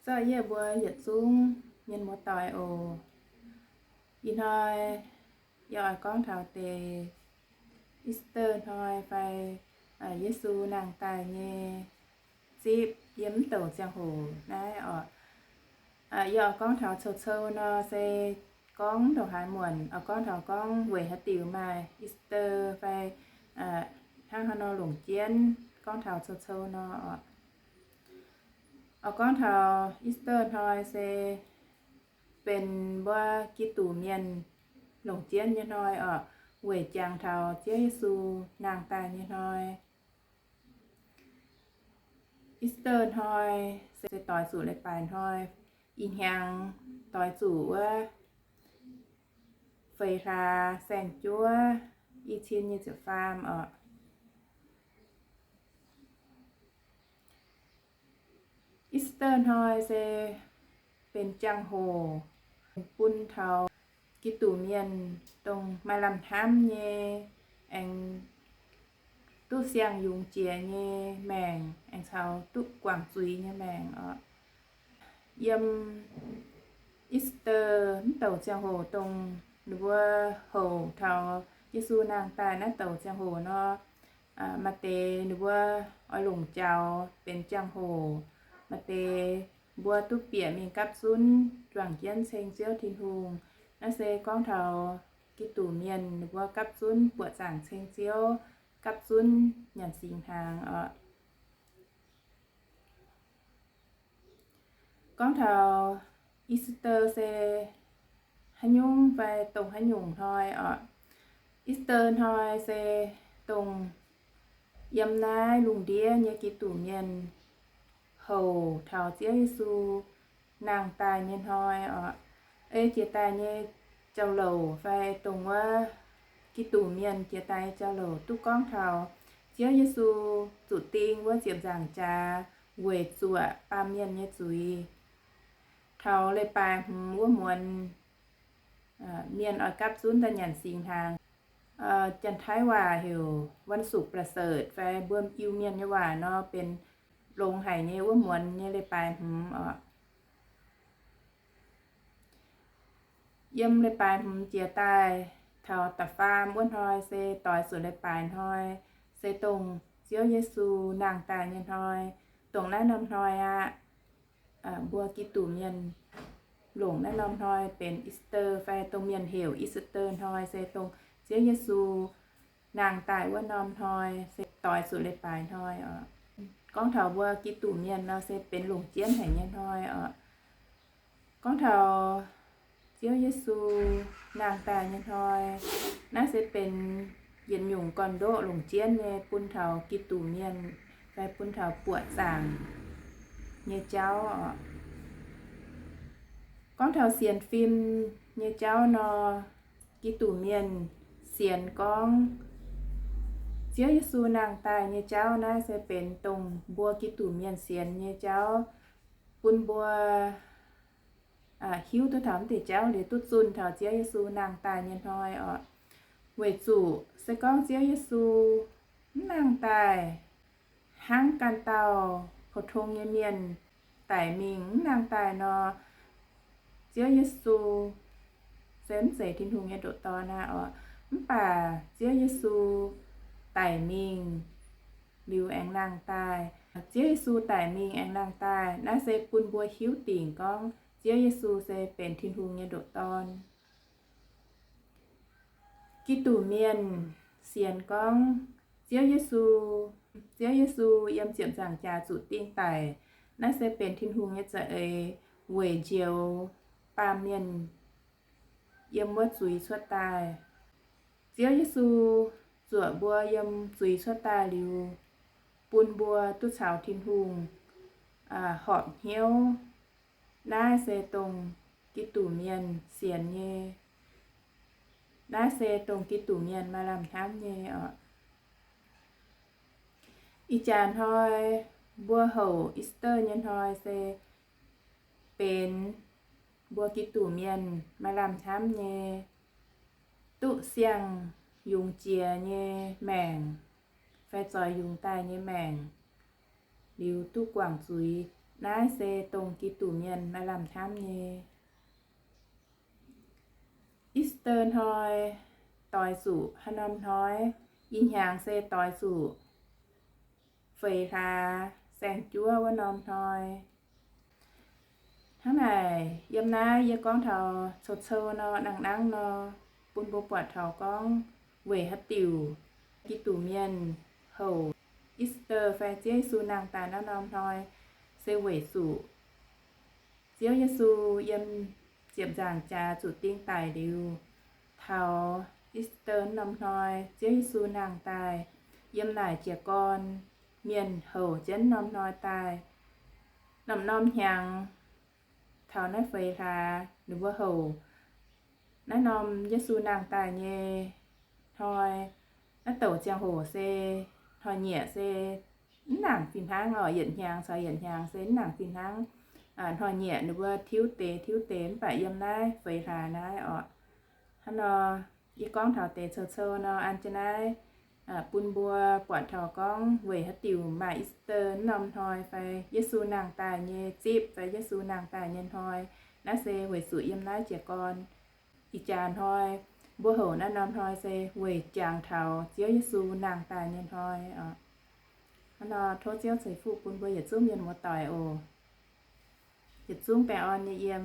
Zorqv yie mbuo yietc zungv mienh muoz-doic oc. Ih hnoi yie oix gorngv taux deix Easter hnoi fai Yesu nangh daaih nyei zipv yiem mv douc ziangh hoc naaiv oc. Yie oix gorngv taux cou-cou nor se gorngv ndongc haaix muonc, oix gorngv taux gorngv weic haaix diuc maaih Easter fai hnangv haaix nor longc jienv, gorngv taux cou-cou nor oc. Oix gorngv taux Easter hnoi se benx mbuo Giduc mienh longc jienv nyei hnoi oc, weic jangx taux Ziouv Yesu nangh daaih nyei hnoi. Easter hnoi se doix zuqc leiz-baaix hnoi, ih hnyangx doix zuqc wuov feix hlaax saeng-juov i cin nyic ziepc faam oc. Easter hnoi se benx jangx-hoc bun taux Giduc mienh dongh maaih lamh hnamv nyei, aengx duqv siang-yungz jiex nyei maengc, aengx caux duqv guangc zuiz nyei maengc oc. Yiem Easter mv douc ziangh hoc dongh ninh mbuo houc taux Yesu nangh daaih naaiv douc ziangh hoc nor, maaih deix ninh mbuo oix longc jaux benx jangx-hoc, maaih deix mbuo duqv bieqc mingh gapv zunv juangc jienv ceng Ziouv Tin-Hungh. Naaiv se gorngv taux Giduc mienh ninh mbuo gapv zunv buoqc zaangc ceng Ziouv, gapv zunv nyanc singx hnaangx oc. Gorngv taux Easter se haaix nyungc fai dongh haaix nyungc hnoi oc? Easter hnoi se dongh yiem naaiv lungh ndiev nyei Giduc mienh houc taux Ziouv Yesu nangh daaih nyei hnoi oc. Ei jiex daaih nyei jauv-louc fai dongh wuov Giduc mienh jiex daaih nyei jauv-louc duqv gorngv taux Ziouv Yesu zuqc ding wuov ziepc nzaangc jaax weic zuoqc baamh mienh nyei zuiz. Taux leiz-baaix hmz wuov muonz, mienh oix gapv zunv daaih nyanc singx hnaangx. Janx-Taiv waac heuc วันศุกร์ประเสริฐ fai mbuo Iu-Mienh nyei waac nor benx longx haic nyei wuov muonz nyei leiz-baaix hmz oc. Yiem leiz-baaix hmz jiex daaih taux da'faam wuov hnoi se doix zuqc leiz-baaix hnoi, se dongh Ziouv Yesu nangh daaih nyei hnoi. Dongh naaiv norm hnoi aqv, mbuo Giduc mienh longc naaiv norm hnoi benx Easter fai dongh mienh heuc Easter hnoi se dongh Ziouv Yesu nangh daaih wuov norm hnoi se doix zuqc leiz-baaix hnoi oc. Gorngv taux mbuo Giduc mienh nor se benx longc jienv haic nyei hnoi oc. Gorngv taux Ziouv Yesu nangh daaih nyei hnoi, naaiv se benx yietc nyungc gorn-ndoqv longc jienv nyei bun taux Giduc mienh fai bun taux buoqc zaangc nyei jauv oc. Gorngv taux sienx fim nyei jauv nor, Giduc mienh sienx gorngv Ziouv Yesu nangh daaih nyei jauv naaiv se benx dongh mbuo Giduc mienh sienx nyei jauv, bun mbuo hiuv duqv taux mv deix jauv liuz duqv zunh taux Ziouv Yesu nangh daaih nyei hnoi oc. Weic zuqc se gorngv Ziouv Yesu mv nangh daaih, hnangv ganh dauh pou-tong nyei mienh daic mingh mv nangh daaih nor, Ziouv Yesu se mv zeiz Tin-Hungh nyei ndoqc Dorn aqv oc. Mv baac Ziouv Yesu daic mingh liuz aengx nangh daaih. Ziouv Yesu daic mingh aengx nangh daaih, naaiv se bun mbuo hiuv dingc gorngv Ziouv Yesu se benx Tin-Hungh nyei ndoqc Dorn. Giduc mienh sienx gorngv Ziouv Yesu, Ziouv Yesu yiem ziepc nzaangc jaax zuqc ding daic, naaiv se benx Tin-Hungh nyei za'eix weic njoux baamh mienh yiem wuov zuiz cuotv daaih. Ziouv Yesu zuoqc mbuo yiem zuiz cuotv daaih liuz, bun mbuo duqv caux Tin-Hungh horpc hnyouv. Naaiv se dongh Giduc mienh sienx nyei. Naaiv se dongh Giduc mienh maaih lamh hnamv nyei oc. Ih jaax hnoi mbuo houc Easter nyei hnoi se benx mbuo Giduc mienh maaih lamh hnamv nyei, duqv siang-yungz jiex nyei maengc, fai zoix yungz daaih nyei maengc, liuz duqv guangc zuiz. Naaiv se dongh Giduc Mienh maaih lamh hnamv nyei. Easter hnoi doix zuqc haaix norm hnoi? Ih hnyangx se doix zuqc feix hlaax saeng-juov wuov norm hnoi. Hnangv naaic, yiem naaiv yie gorngv taux cou-cou nor, nangh nangv nor, bun mbuo buatc taux gorngv weic haaix diuc Giduc Mienh houc Easter fai Ziouv Yesu nangh daaih naaiv norm hnoi, se weic zuqc Ziouv Yesu yiem ziepc nzaangc jaax zuqc ding daic liuz, taux Easter norm hnoi Ziouv Yesu nangh daaih, yiem naaic jiez gorn mienh houc jienv norm hnoi daaih. Norm-norm hnyangx taux naaiv feix hlaax ninh mbuo houc naaiv norm Yesu nangh daaih nyei hnoi. Naaiv douc ziangh hoc se hnoi-nyieqc se mv nangc fih hnangv oc. Yietc hnyangx caux yietc hnyangx se mv nangc fih hnangv. Hnoi-nyieqc ninh mbuo tiuv deix tiuv deix, mv baac yiem naaiv feix hlaax naaiv oc, hnangv nor, yie gorngv taux deix cou-cou nor, an jienv naaiv bun mbuo buatc taux gorngv weic haaix diuc maaih Easter norm hnoi fai Yesu nangh daaih nyei zipv fai Yesu nangh daaih nyei hnoi. Naaiv se weic zuqc yiem naaiv jiez gorn ih jaax hnoi mbuo houc naaiv norm hnoi se weic jangx taux Ziouv Yesu nangh daaih nyei hnoi oc. Hnangv nor, tov Ziouv ceix fuqv bun mbuo yietc zungv mienh muoz-doic oc. Yietc zungv baengh orn nyei yiem.